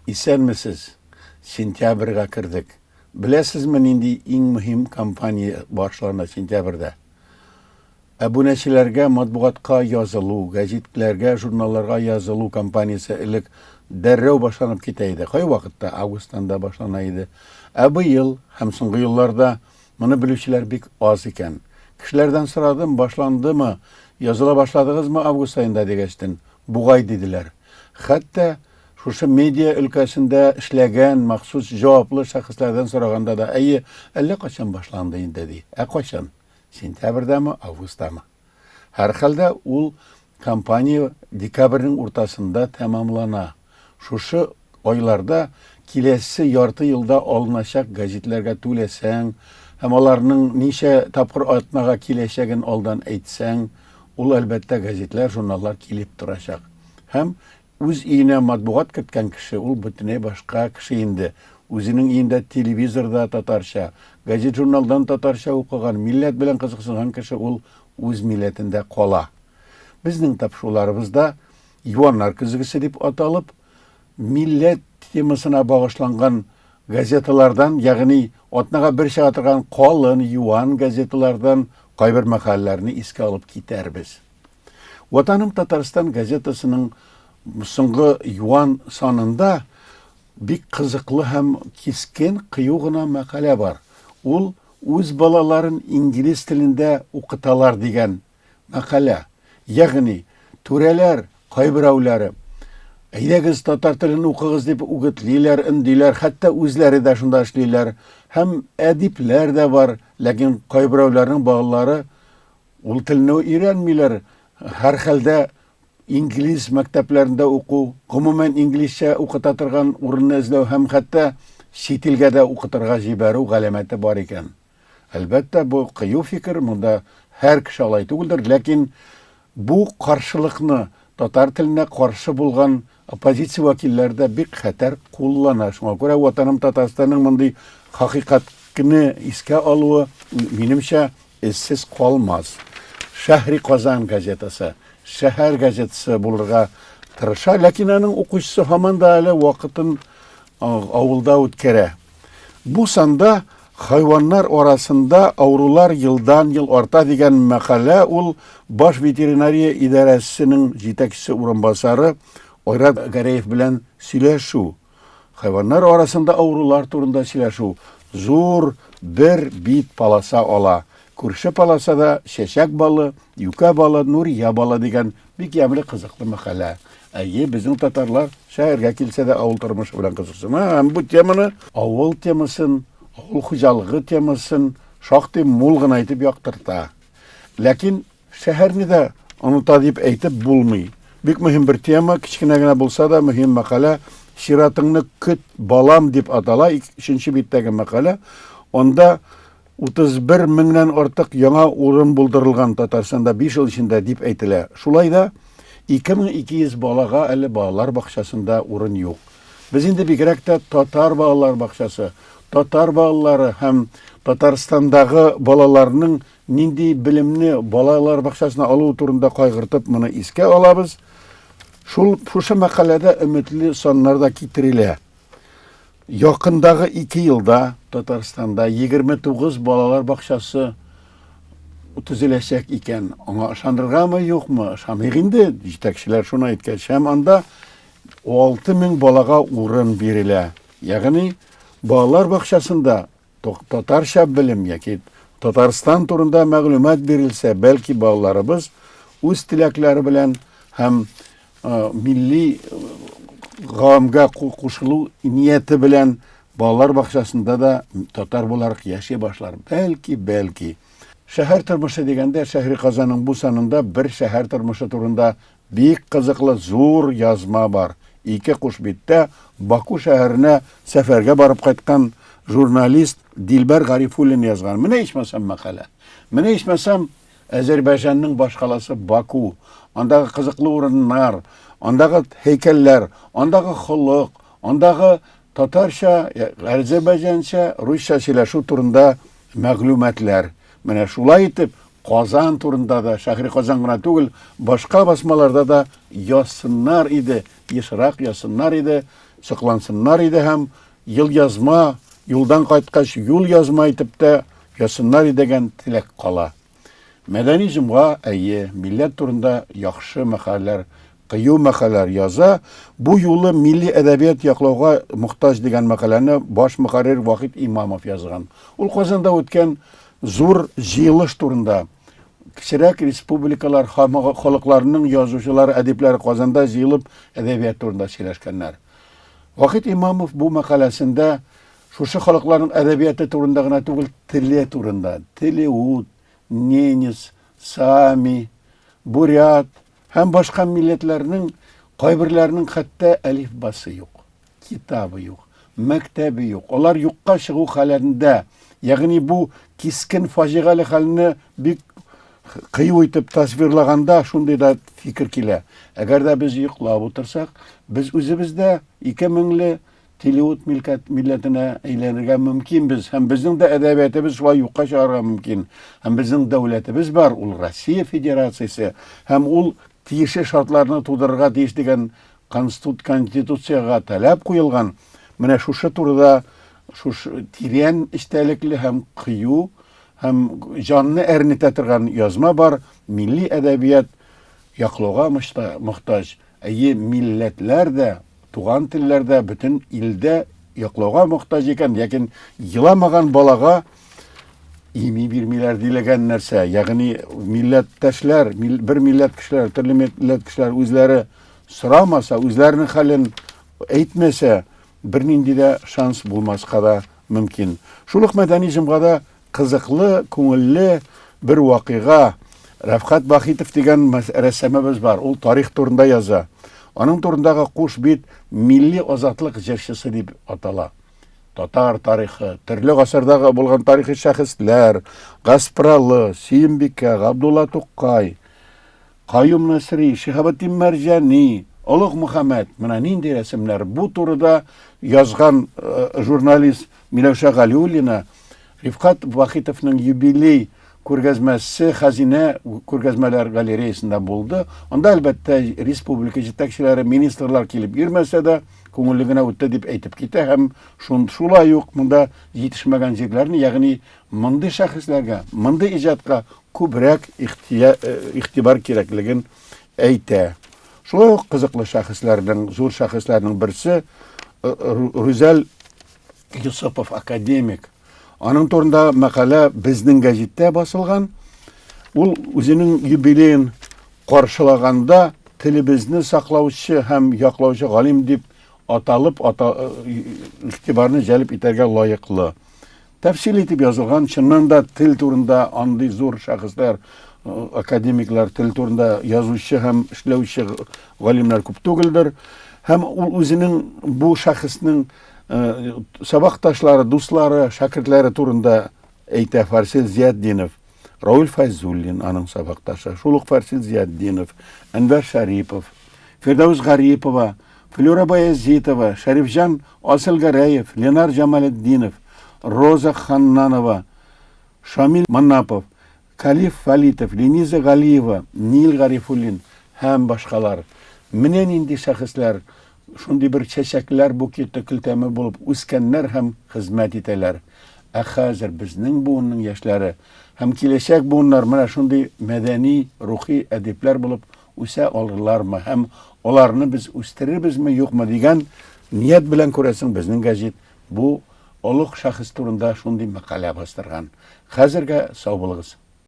Исәнмесез! Сентябрьгә кердек. Беләсезме, нинди иң мөһим кампания башлана сентябрьдә? Әбүнәчеләргә матбугатка язылу, гәҗитләргә, журналларга язылу кампаниясе элек дәррәү башланып китә иде. Кайвакытта августтан да башлана иде. Ә быел һәм соңгы елларда моны белүчеләр бик аз икән. Кешеләрдән сорадым, башландымы, языла башладыгызмы август аенда дигәчтен, бугай диделәр. Хәтта шушы медиа өлкәсендә эшләгән махсус җаваплы шәхесләрдән сораганда да, әйе, әллә кайчан башланды инде ди. Ә кайчан? Сентябрьдәме, августтамы? Һәрхәлдә ул кампания декабрьнең уртасында тәмамлана. Шушы айларда киләсе ярты елда алыначак гәзитләргә түләсәң һәм аларның ничә тапкыр атнага киләчәген алдан әйтсәң, ул, әлбәттә, гәзитләр, журналлар килеп торачак. Һәм үз өенә матбугат керткән кеше, ул бөтенләй башка кеше инде. Үзенең өендә телевизор да татарча, гәзит-журналдан татарча укыган, милләт белән кызыксынган кеше ул үз милләтендә кала. Безнең тапшыруларыбызда Юаннар көзгесе дип аталып, милләт темасына багышланган газеталардан, ягъни атнага бер чыга торган калын, юан газеталардан кайбер мәкаләләрне искә алып китәрбез. Ватаным Татарстан газетасының соңгы юан санында бик кызыклы һәм кискен, кыю гына мәкалә бар. Ул үз балаларын инглиз телендә укыталар дигән мәкалә. Ягъни, түрәләр, кайберәүләре, әйдәгез татар телен укыгыз дип үгетлиләр, өндиләр, хәтта үзләре дә шунда эшлиләр. Һәм әдипләр дә бар, ләкин кайберәүләрнең балалары ул телне өйрәнмиләр. Һәрхәлдә инглиз мәктәпләрендә уку, гомумән инглизчә укыта торган урынны эзләү һәм хәтта чит илгә дә укытырга җибәрү галәмәте бар икән. Әлбәттә, бу кыю фикер, монда һәр кеше алай түгелдер, ләкин бу каршылыкны татар теленә каршы булган оппозиция вәкилләре дә бик хәтәр куллана. Шуңа күрә Ватаным Татарстанның мондый хакыйкатьне искә алуы, минемчә, эзсез калмас. Шәһри Казан газетасы, шәһәр газетасы булырга тырыша, ләкин аның укучысы һаман да әле вакытын авылда үткәрә. Бу санда хайваннар арасында авырулар елдан-ел арта дигән мәкалә ул баш ветеринария идарәсенең җитәкчесе урынбасары Айрат Гәрәев белән сөйләшү. Хайваннар арасында авырулар турында сөйләшү зур бер бит полоса ала. Күрше полосада чәчәк балы, юкә балы, Нурия балы дигән бик ямьле кызыклы мәкалә. Әйе, безнең татарлар шәһәргә килсә дә авыл тормышы белән кызыксына һәм бу теманы, авыл темасын, авыл хуҗалыгы темасын шактый мул гына итеп яктырта. Ләкин шәһәрне дә оныта дип әйтеп булмый. Бик мөһим бер тема, кечкенә генә булса да мөһим мәкалә Чиратыңны көт, балам дип атала, өченче биттәге мәкалә. Анда 31 меңнән артык яңа урын булдырылган Татарстанда 5 ел эчендә дип әйтелә. Шулай да 2200 балага әле балалар бакчасында урын юк. Без инде бигрәк тә татар балалар бакчасы, татар балалары һәм Татарстандагы балаларның нинди белемне балалар бакчасына алуы турында кайгыртып моны искә алабыз. Шул шушы мәкаләдә өметле саннар да китерелә. Якындагы 2 елда Татарстанда 29 балалар бакчасы төзеләчәк икән. Аңа ышаныргамы, юкмы? Ышаныйк инде, җитәкчеләр шуны әйткәч. Һәм анда 6000 балага урын бирелә. Ягъни балалар бакчасында татарча белем яки Татарстан турында мәгълүмат бирелсә, бәлки балаларыбыз үз теләкләре белән һәм милли гамга кушылу нияте белән балалар бакчасында да татар буларак яши башлар. Бәлки, бәлки. Шәһәр тормышы дигәндә, Шәһри Казанның бу санында бер шәһәр тормышы турында бик кызыклы зур язма бар. Ике куш биттә Баку шәһәренә сәфәргә барып кайткан журналист Дилбәр Гарифуллин язган. Менә ичмасам мәкалә. Менә ичмасам Әзербайҗанның башкаласы Баку, андагы кызыклы урыннар, андагы һәйкәлләр, андагы холык, андагы татарча, әзербайҗанча, русча сөйләшү турында мәгълүматлар. Менә шулай итеп Казан турында да, Шәһри Казан гына түгел, башка басмаларда да язсыннар иде, ешрак язсыннар иде. Соклансыннар иде һәм елъязма, юлдан кайткач юл язма итеп тә язсыннар иде дигән теләк кала. Мәдәни җомга, әйе, милләт турында яхшы мәкаләләр, кыю мәкаләләр яза. Бу юлы милли әдәбият яклауга мохтаҗ дигән мәкаләне баш мөхәррир Вахит Имамов язган. Ул Казанда үткән зур җыелыш турында кечерәк республикалар халыкларының язучылары, әдипләре Казанда җыелып әдәбият турында сөйләшкәннәр. Вахит Имамов бу мәкаләсендә Шушы халыкларның әдәбияты турында гына түгел, теле турында. Телеут, ненец, сами, бурят һәм башка милләтләрнең кайберләренең хәтта әлифбасы юк, китабы юк, мәктәбе юк. Алар юкка чыгу халәтендә. Ягъни бу кискен фаҗигале хәлне бик кыю итеп тасвирлаганда шундый да фикер килә. Әгәр дә без йоклап утырсак, без үзебез дә 2000ле Телеут милкәт милләтенә әйләнергә мөмкинбез һәм безнең дә әдәбиятыбыз шулай юкка чыгарга мөмкин. Һәм безнең дәүләтебез бар, ул Россия Федерациясе һәм ул тиешле шартларны тудырырга тиеш дигән конституциягә таләп куелган. Менә шушы турыда шушы тирән эчтәлекле һәм кыю һәм җанны әрнетә торган язма бар. Милли әдәбият яклауга мохтаҗ. Әйе, милләтләр дә, туган телләр дә бөтен илдә яклауга мохтаҗ икән, ләкин еламаган балага ими бирмиләр диләгән нәрсә. Ягъни милләттәшләр, бер милләт кешеләре, төрле милләт кешеләре үзләре сорамаса, үзләренең хәлен әйтмәсә, бернинди дә шанс булмаска да мөмкин. Шул ук мәдәни җомгада Кызыклы, күңелле бер вакыйга. Рәфкать Вахитов дигән рәссамыбыз бар. Ул тарих турында яза. Аның турындагы куш бит милли азатлык җырчысы дип атала. Татар тарихы, төрле гасырдагы булган тарихи шәхесләр, Гаспралы, Сөембикә, Габдулла Тукай, Каюм Насри, Шиһабетдин Мәрҗани, Олуг Мөхәммәд, менә нинди рәсемнәр. Бу турыда язган э, журналист Миләүшә Галиуллина Рифкат Вахитовның юбилей күргәзмәсе Хәзинә күргәзмәләр галереясында булды. Анда, әлбәттә, республика җитәкчеләре, министрлар килеп йөрмәсә дә, күңелле генә үтте дип әйтеп китә һәм шулай ук монда җитешмәгән җирләрне, ягъни мондый шәхесләргә, мондый иҗатка күбрәк э, игътибар кирәклеген әйтә. Шулай ук кызыклы шәхесләрнең, зур шәхесләрнең берсе э, Рүзәл Юсупов, академик. Аның турында мәкалә безнең гәзиттә басылган. Ул үзенең юбилеен каршылаганда телебезне саклаучы һәм яклаучы галим дип аталып, ата, э, игътибарны җәлеп итәргә лаеклы. Тәфсил итеп язылган, чыннан да тел турында андый зур шәхесләр, э, академиклар, тел турында язучы һәм эшләүче галимнәр күп түгелдер. Һәм ул үзенең бу шәхеснең э, сабакташлары, дуслары, шәкертләре турында әйтә Фарсил Зиятдинов. Рауль Фәйзуллин аның сабакташы, шул ук Фарсил Зиятдинов, Әнвәр Шәрипов, Фирдәүс Гарипова, Флюра Баязитова, Шәрифҗан Асылгәрәев, Ленар Җамалетдинов, Роза Ханнанова, Шамил Манапов, Калиф Фалитов, Лениза Галиева, Нил Гарифуллин һәм башкалар. Менә нинди шәхесләр, шундый бер чәчәкләр букеты көлтәме булып үскәннәр һәм хезмәт итәләр. Ә хәзер безнең буынның яшьләре һәм киләчәк буыннар менә шундый мәдәни, рухи әдипләр булып үсә алырлармы һәм аларны без үстерербезме, юкмы дигән ният белән күрәсең, безнең гәҗит бу олуг шәхес турында шундый мәкалә бастырган. Хәзергә сау булыгыз.